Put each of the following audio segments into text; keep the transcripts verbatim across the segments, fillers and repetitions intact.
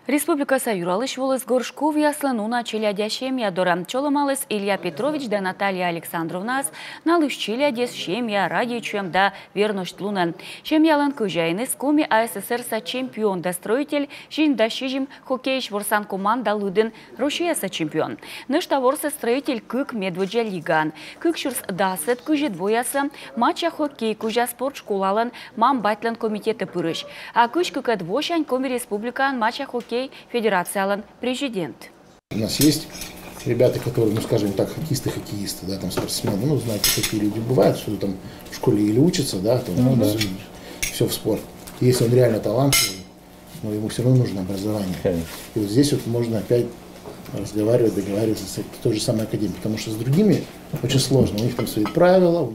Республикаса юралысь воліс Горшковъяслӧн уна челядя семья дорӧ. Чолӧмаліс Илья Петрович да Наталья Александровнаӧс. Налысь челядьӧс семья, радейтчӧм да верносьтлунӧн. Семьялӧн кӧзяиныс Коми АССР-са чемпион да строитель, сизимдас сизим хоккейысь ворсан команда лыдын Россияса чемпион. Нӧшта ворсӧ строитель кык медводдза лигаын. Кык сюрс дасӧд — кызьӧд воясӧ мача хоккей кузя спорт школалӧн мам-батьлӧн комитетӧ пырысь. А кызь кыкӧд восянь Коми Республикаын мача хоккей федерациялӧн президент. У нас есть ребята, которые, ну, скажем так, хоккеисты-хоккеисты, да, там спортсмены, ну, знаете, такие люди бывают, что там в школе или учатся, да, там, ну, да, все в спорт. Если он реально талантливый, но ему все равно нужно образование. Конечно. И вот здесь вот можно опять разговаривать, договариваться с той же самой академией, потому что с другими очень сложно, у них там свои правила.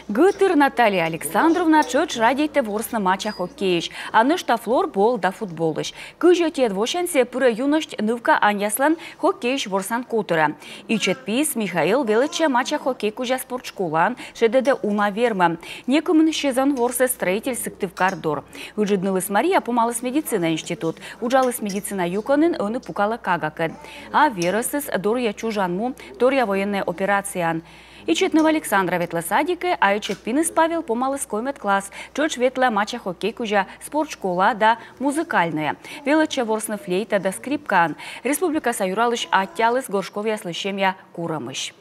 Гӧтыр Наталья Александровна тшӧтш радейтӧ ворсны мача хоккейысь, а нӧшта флорбол да футболысь. Кызь ӧтиӧд восянь сійӧ пырӧ юность нывка аньяслӧн хоккейысь ворсан котырӧ. Ичӧт пиыс Михаил велӧдчӧ мача хоккей кузя спорт школаын, шедӧдӧ уна вермӧм. Некымын сезон ворсӧ строитель Сыктывкар дор. Ыджыд нылыс Мария помаліс медицина институт. Уджаліс медицина юкӧнын, ӧні пукалӧ кагакӧд. А верӧсыс дорйӧ чужан му, торъя военнӧй операцияын. Ичӧт ныв Александра ветлӧ садикӧ, а ичӧт пиныс Павел помаліс коймӧд класс. Тшӧтш ветлӧ мача хоккей кузя спорт школа да музыкальнӧйӧ. Велӧдчӧ ворсны флейта да скрипкаӧн. Республикаса юралысь аттьӧаліс Горшковъяслы семья курӧмысь.